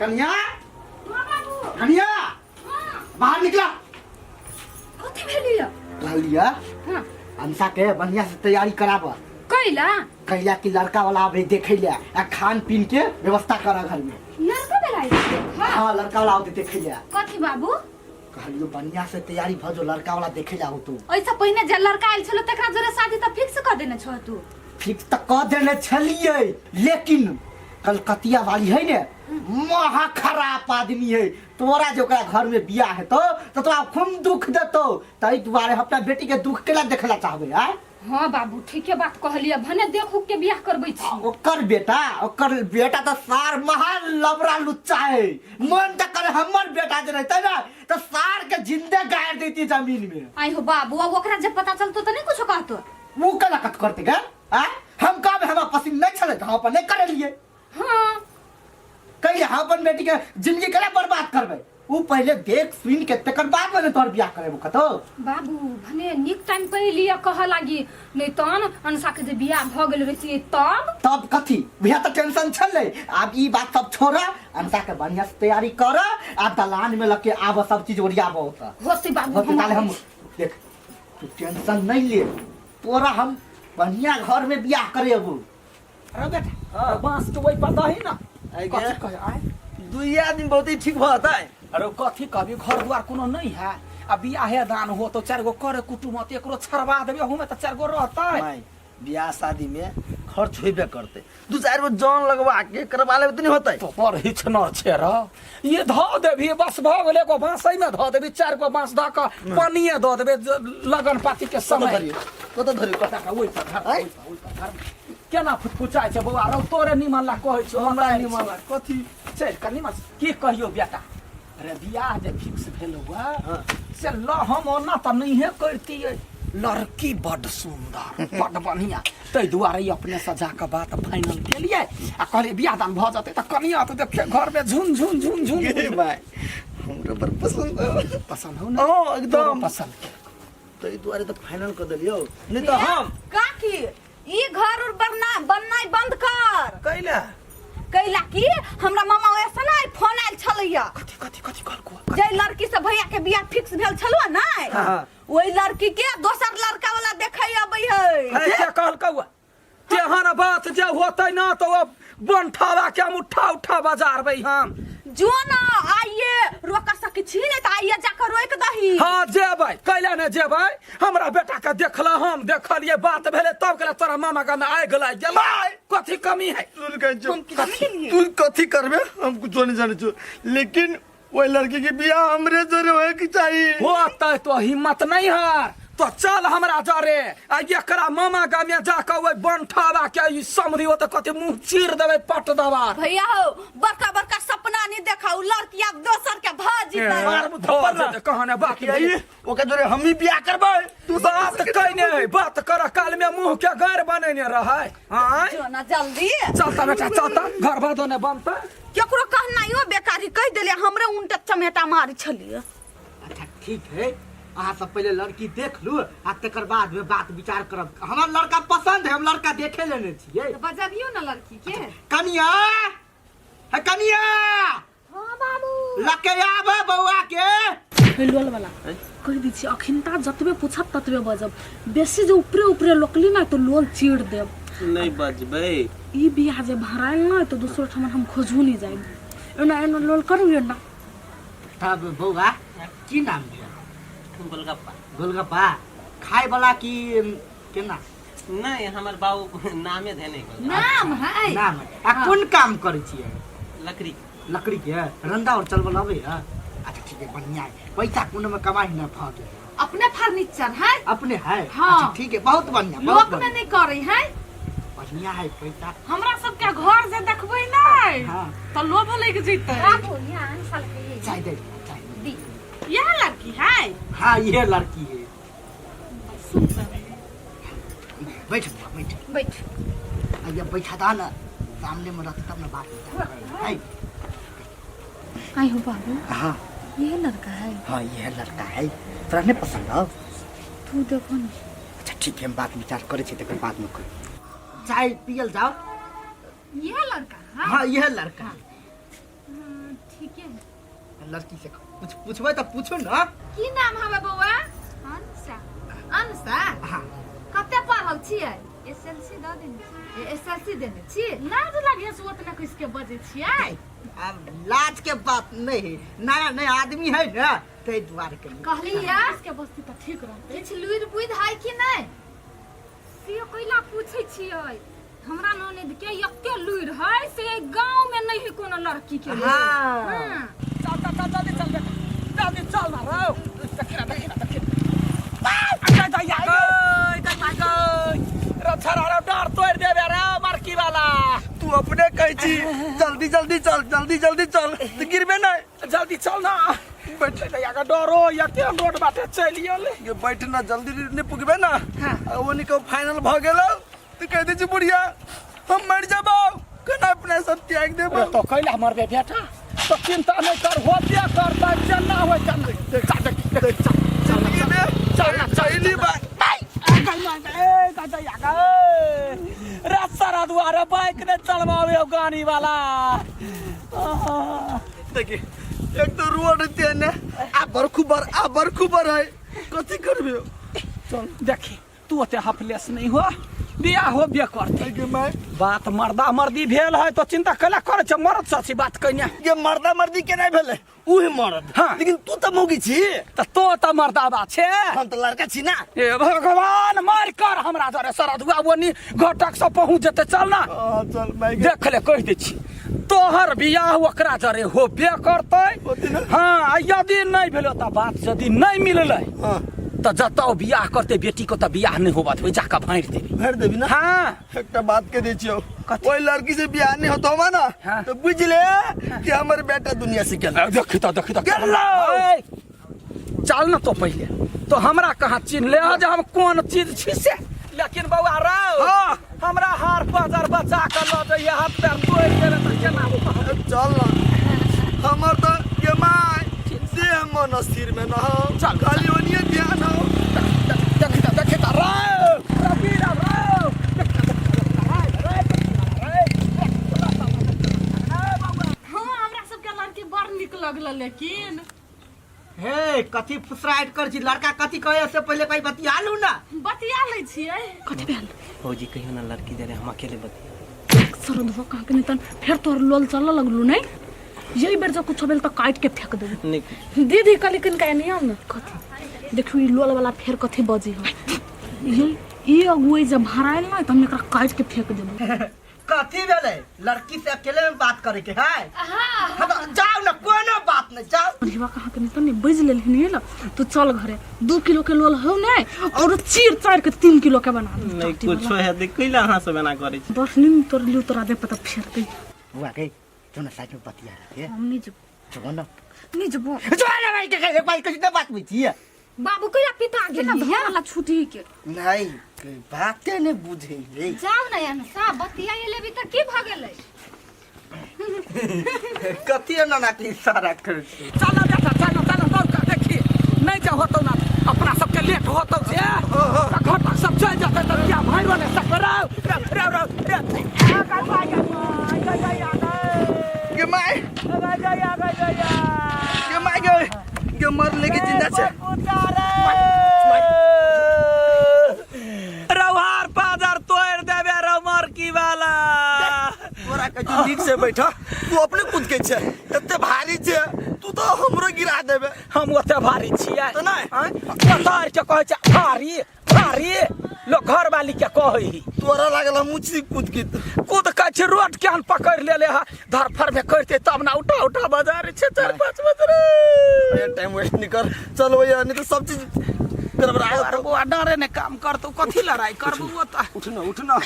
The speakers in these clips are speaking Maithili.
कन्या, कन्या, बाहर निकला। कथी भेलिया? कहलिया। हाँ। अंशा के बढ़िया से तैयारी कराब। कैला? कैला कि लड़का वाला आबे देखे ले आ खान पीन के व्यवस्था करा घर में। लड़का वाला आइल छै? हाँ, लड़का वाला आबे देखे ले। कथी बाबू? कहलियो बढ़िया से तैयारी भ जो, लड़का वाला देखे जाओ तू। ऐसा पहिने जे लड़का आयल छलो तकरा जोरे शादी त फिक्स क देने छो तू। फिक्स त क देने छलिए, लेकिन कलकतिया वाली है ने, महा खराब आदमी है। तोरा जो ओकरा घर में बियाह हेतो तो तोरा खूब दुख देतो। ताहि दुआरे हम अपना बेटी के दुख केला देखला चाहबे आय। हाँ बाबू, ठीके बात कहलिए, भने देखू के बियाह करबै छी। ओकर बेटा तो सार महा लबरा लुच्चा है। मन त करे हमर बेटा जे रहते ना तो सार के जिंदे गाड़ देती जमीन में। आई हो बाबू, अब ओकरा जब पता चलतो त नहीं कुछो कहतो? वो केना कत करते गे आ? हम कहबे हमरा पसंद नहीं छले त हम अपन नहीं करेलिए। हाँ। कहिए हम अपन बेटी के जिंदगी केना बर्बाद करबै? उ पहले देख सुन के तकर बाद में ने तोहर बियाह करेबो कतो। बाबू, भने नीक टाइम पे लिया कह लागी, नहीं तहन अनसा के जे बियाह भ गेल रहितियै तब? तब कथी भैया, तऽ टेंशन छलै। आब ई बात सब छोड़, अनसा के बढ़िया से तैयारी कर आ दलान में लके आब, सब चीज ओरियाब ओतऽ। होतै बाबू। होतै। ताले हम देख, तू टेंशन नहीं ले, तोरा हम बढ़िया घर में बियाह करेबो। अरे बेटा, बांस के ओहि पर दही ना। आइ कथी गे। कहे आय? दुइया दिन बहुत ही ठीक भऽ जेतै। अरे कथी कहबी, घर दुआर कोनो नहीं है आ बियाहे दान हो तो चारि गो करे कुटुम होते, एकरो छड़वा देबे, अहूमे तऽ चारि गो रहतै। माय, बियाह शादी में खर्च होबे करतै, दू चारि गो जन लगवा के करवा लेबै तऽ नहि होतै? तो पर हिचनर छे र, ये धऽ देबही, बस भऽ गेलै। एगो बाँसै में धऽ देबही, चारि गो बाँस धऽ कऽ पानिये दऽ देबै लगन पाती के कतऽ समय। धरियौ, कतऽ धरियौ? कतऽ? ओहि पर धर। आँय? ओहि पर, ओहि पर धर। केना फुटफुचाइ छै बौआ रौ, तोरे निमन ला कहै छौ। हमरा निमन ला कथी? चलि कऽ निमन की कहियौ बेटा रे, बियाह जे फिक्स भेल हुआ से ल हम ओना तऽ नहिए करितियै, लड़की बड्ड सुन्दर, बड्ड बढ़िआँ, ताहि दुआरे ई अपनेसँ जाकऽ बात फाइनल केलियै आ कहलियै बियाह दान भऽ जेतै तऽ कनिया तऽ देखियै घरमे झुन झुन झुन झुन। गे माय, हमरो बड़ पसंद। पसंद हो ने? हँ, एकदम। तोरो पसंद। ताहि दुआरे तऽ फाइनल कऽ देलियौ, नहि तऽ हम काकी, ई घर उर बनना बननाइ बंद कर। कैला? कैला कि हमरा मामा ओएसँ ने फोन आयल छलैया। कथी कथी कथी कहलको? जे लड़की से भैया के बियाह फिक्स भेल छलो ने, हाँ। ओहि लड़की के दोसर लड़का वाला देखे अबै है। हे, के कहलकौ? तेहन बात जे होतै ना तो ओ बनठावा के हम उठा उठा बजारबै हम। जो ना आइए, रोक सकै छी नहीं तऽ आइए जाकर रोक दही। हाँ जेबै, कैला ने जेबै? हमरा बेटा के देखला, हम देखलिए, बात भेलै, तब गेलै तोरा मामा गाम में आगि लागि गेलै। कथी कमी है? सुन कहै छियौ, हम की जाने गेलियै? तू कथी करबे हम कुछो नहीं जानै छियौ, लेकिन ओहि लड़की के बियाह हमरे जोरे होए के चाही। होतै, तो हिम्मत नहीं हार, तो चल हमरा जरे आ एकरा मामा गाम में जाके ओहि बनठावा के ई समधी होते कथी मुंह चीर देबै पट दबा। भैया हो, बड़का बड़का सपना नहीं देखा, उ लड़की आब दोसर के भ जीतै। मार मुँह थप्पड़ ना। कहने बात यही ओकर जोरे हम ही बियाह करबै तू। बात कैने है, बात कर काल में मुंह के गैर बनेने रहै आँय। जो ना जल्दी। चलता बेटा चलता, घर बादो ने बनता। केकरो कहनाइयो बेकारी, कहि देलियै हमरे उनटे चमेटा मारी छलियै। अच्छा ठीक है, अहाँ सब पहले लड़की देख लू आ तकर बाद में बात विचार करब। हमरा लड़का पसंद है, हम लड़का देखे लेने छियै। तऽ बजबियौ ने लड़की के। कनिया, हे कनिया। हाँ बाबू। लके आब बौआ के। हे लोल वाला, कहि दै छी, अखिनता जतबे पूछब ततबे बजब, बेसी जे ऊपरे ऊपरे लोकली ना तो लोल चीर देब। नहीं बजबै। ई बियाह जे भरायल ना तो दोसर ठमन हम खोजू नहीं जायब। एना एना लोल करू एना। तब बौआ, की नाम भेल? गोलगप्पा। गोलगप्पा खाय वाला की केना? नहीं, हमर बाबू नामे धेने गोलगप्पा। नाम है? नाम है। आ कोन काम करै छियै? लकड़ी। लकड़ी के रंदा और चलबल अबै है? अच्छा ठीक है, बढ़िया है, पैसा कोनो में कमाई न भऽ गेल। अपने फर्नीचर है। अपने है? हाँ। अच्छा ठीक है, बहुत बढ़िया, बहुत लोक में बढ़िया। नहीं करे है। बढ़िया है पैसा। हमरा सबके घर जे देखबै नै हाँ। तऽ लोभ लागि जेतै। बाबू, यहाँ अंसल के ये। चाय दे, चाय दे। दी। यह लड़की है? हाँ, ये लड़की है। सुन्दर। बैठ बुआ, बैठ। बैठ। आ बैठा था ना, सामने में रहते तब ना बात विचार करेंगे। है। आई हो बाबू। हाँ। ये लड़का है? हाँ, ये लड़का है। तोरा नहीं पसंद हो? तू देखो ना। अच्छा ठीक है, हम बात विचार करे छी तकर बाद में कर। चाय पियल जाओ। ये लड़का है? हाँ, यह लड़का। हाँ, ठीके है। लड़की से कुछ पूछबै तऽ पूछू ना। की नाम हवे बौआ? अंशा। अंशा? हाँ। कते पढ़ल छियै? एसएलसी दऽ देने छी। एसएलसी देने छी? लाज लागे से ओतना किसके बजै छियै? आब लाज के बात नहीं है, नया नया आदमी है ना, ताहि दुआरे के। कहली या किसके बस्ती तऽ ठीक रहतै। किछु लुरि बुद्धि है कि नहि से कैला पूछै छियै? हमरा ननद के एते लुरि है से एहि गाँव में नहीं है कोनो लड़की के लुरि। हाँ। हाँ। चल चल चल, जल्दी चल बेटा, जल्दी चल ना रौ। देखि ना, देखि ना, देखि ना। आ, दैया गई, दैया गई। रो छोरा रो, डर तोड़ देबे रे मरकी वाला। तू अपने कहै छी जल्दी जल्दी चल, जल्दी जल्दी चल, तऽ गिरबे नहीं। जल्दी चल ना। बैठ। दैया के डरो या के रोड बाटे चलि गेलै। ये बैठ ना, जल्दी नहीं पुगबे ना। आ ओनी के फाइनल भ गेल तऽ कह दै छी बुढ़िया हम मर जबौ, केना अपने सब त्याग देबौ। अरे तो कैला मरबे बेटा, तो चिंता नहीं कर, होते करता चलना हो चलना। देख देख देख, चल चल चल चल चल। पहली बार सारा दुआरे बाइक ने चलवावे हो गाड़ी वाला। देखी एक तो रोड ते ने आ बरखू बर, आ बरखू बर है, कथी करबे? चल देखी, तू ओते हफलेस नहीं हो, बियाह हो बे करते। गे my. बात मर्दा मर्दी भेल है तो चिंता कैला करे छ? मर्द सची बात कहने। गे मर्दा मर्दी के नहीं भेलै, उहे मर्द। हाँ। लेकिन तू तऽ मौगी छी। त तो त मर्दा बा छे। हम तऽ लड़का छी ना। ए भगवान, मार कर हमरा जरे सरदुआ ओनी घटक से पहुंच जेते। चल ना। हाँ, चल माय गे। देख ले, कह दै छी, तोहर बियाह ओकरा जरे होबे करतै। होतै ना? हाँ, आ यदि नहीं भेलो तऽ बात यदि नहीं मिललै तऽ जतऽ बियाह करतै बेटी को तऽ बियाह नहीं होबा देबै, जाकऽ भाँड़ि देबै। भरि देबी ना? हाँ। एकटा बात कह दै छियौ। कथी? ओहि लड़की से बियाह नहीं होतो ना हाँ। तो बुझ ले कि हमर बेटा दुनिया से गेल। देखी तऽ, देखी तऽ। गेलौ। ए, चल ना तो पहिले तो हमरा कहाँ चिन्ह ले जे हम कोन चीज छी से। लेकिन बौआ रौ, हाँ। हमरा हार पाजर बचा के लऽ जइहे, हाथ पैर तोड़ि देबै तऽ केना होतौ? चल ना, हमर तऽ गे my देह मन स्थिर में न हो। चल। खाली ओनिए ध्यान हो। देखी तऽ, देखी तऽ रौ, रवि रौ, रौ। हाँ, हमरा सबके लड़की बड़ नीक लगल लेकिन। हे, कथी फुसराहट कर छी? लड़का कथी कहे से पहिले कहीं बतिया लू ना। बतिया लै छियै। कथी भेल? फौजी, कहियो ना लड़की जरे हम अकेले बतिया। सरदुआ कहाँ के नहीं तन फेर तोहर लोल चलऽ लगलू। नहीं, यही बेर जब कुछ भेल तऽ काटि के फेंक देबू। नहीं। दीदी, कहली किनका एनी आउ ने। कथी देखियौ, ई लोल वाला फेर कथी बजी हो? ये ई अगुए जब भरायल ना तऽ हम एकरा काटि के फेंक देबू। कथी भेलै? लड़की से अकेले में बात करे के है? हाँ। हाँ, तो जाओ ना, कोनो बात नहीं, जाओ। हिवा कहाँ के नहीं तन नहीं बजि लेलहिन ये ल। तू चल घरे, 2 किलो के लोल हौ नहीं और चीर चार के 3 किलो के बना दे। नहीं कुछो है देख, कैला अहाँ सब एना करै छी? बस नींद तोर लियो, तोरा दे पता फेर के। बुआ के जो ना साइड में बतिया रहे। हम नहीं जेबो। जो ना। नहीं जेबो। जो ना भाई के एक बार कुछ ना बात बुझी है। बाबू कैला पिता केना गेली? धर वाला छुटी के। नहीं, के बाते ने बुझे रे। जाउ ने अनसा, बतिया लेबी तऽ की भऽ गेलै? कथी ना ना के इशारा कर छी? चल ना बेटा, चल ना, चल ना, दौड़ कर देखी नहीं जा होतौ ना, अपना सबके लेट होतौ जे तऽ घटक सब चलि जेतै तऽ क्या भाई बने सकबै? रौ रौ रौ रौ रे, आ गई भाई, गई गई गई आ गई। गे my. गई गई आ गई गई। गे my, गे गे मर लेके जिंदा छे। रौहार पाजर तोड़ देबे रौ मरकी वाला। तोरा कहै छी नीक से बैठ, तू अपने कूद के छे, एते भारी छे तू, तो हमरो गिरा देबे। हम ओते भारी छियै? तऽ नहि। आँय? उतार के कहै छै भारी भारी, लोग घर वाली के कहै ही। तोरा लागल हम ऊँची कूद के। कूद कहै छै, रोड केहन पकड़ लेले हा, धरफड़ में करते तब ना उठा उठा बाजार छै 4-5 बजे रे। ये टाइम वेस्ट नहीं कर, चल भैया, नहीं तो सब चीज गड़बड़ा अरे बौआ, डरे ने काम करतौ, कथी लड़ाई करबू ओतऽ? उठ ना, उठ ना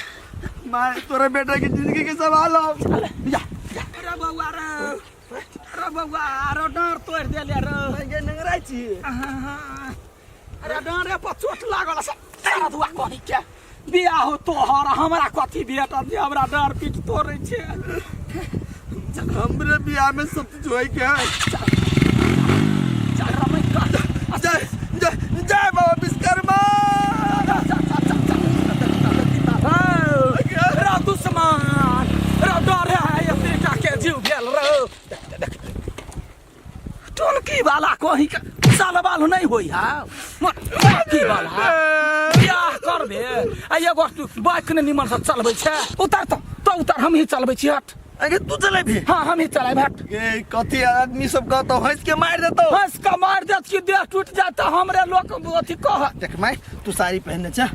माय, तोरा बेटा की जिंदगी के सवाल हो। जा जा रे बौआ रे, रे बौआ रे, डर तोड़ देले रे। गे नंगराइ छी। अरे डरे पर चोट लागल से तेरा दुआ कही के बियाह हो तोहर, हमरा कथी भेटत जे हमरा डर पीट तोड़ै छै? हमरे बियाह में सब चीज होई के है। चल रमै कर। जय जय जय बाबा विश्वकर्मा। रो दुश्मन रो, डरे है एतेटा के जीव भेल रो। देख देख। मटकी वाला कहीं के चलबाल नहीं होई हा मटकी वाला बियाह करबे आ एगो बाइक ने निमन से चलबै छै उतर तो तो उतर हम ही चलबै छी हट अरे तू चलेबी हाँ हम ही चलाब हट ए कथी आदमी सब कहतो हंस के मार देतो हंस के मार देत कि देह टूट जाता हमरे लोग अथी कह देख माय तू साड़ी पहनने छ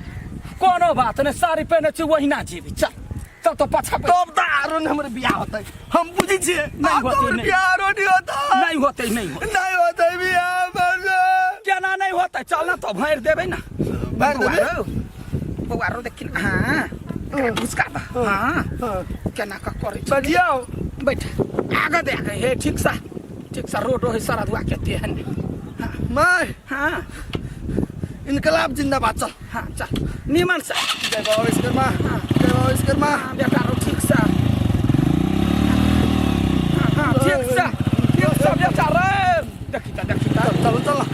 कोनो बात नहीं साड़ी पहने छी वही ना जीबी चल चल तो पाछा पे तब त आरो ने हमर बियाह होतै हम बुझै छियै नहीं आब होतै, हमर नहीं। बियाह आरो नहीं होतै नहीं होते नहीं होते नहीं होतै बियाह मर केना नहीं होते चल ना तो भरि देबै ना भरि देबै? बौआ रो देखिन हाँ एकरा घुसका दह हाँ केना कऽ करै छै बजियौ बैठ आगे दे आगे हे ठीक सा ठीक सा रोड है सारा दुआ के तेहन माय हाँ इनकलाब जिंदाबाद चल हाँ चल निमन से जय बाबा विश्वकर्मा जय बाबा विश्वकर्मा हाँ बेटा रो ठीक सा हाँ हाँ ठीक सा ठीक सा बेटा रे देखी ता देखी ता चलो चलो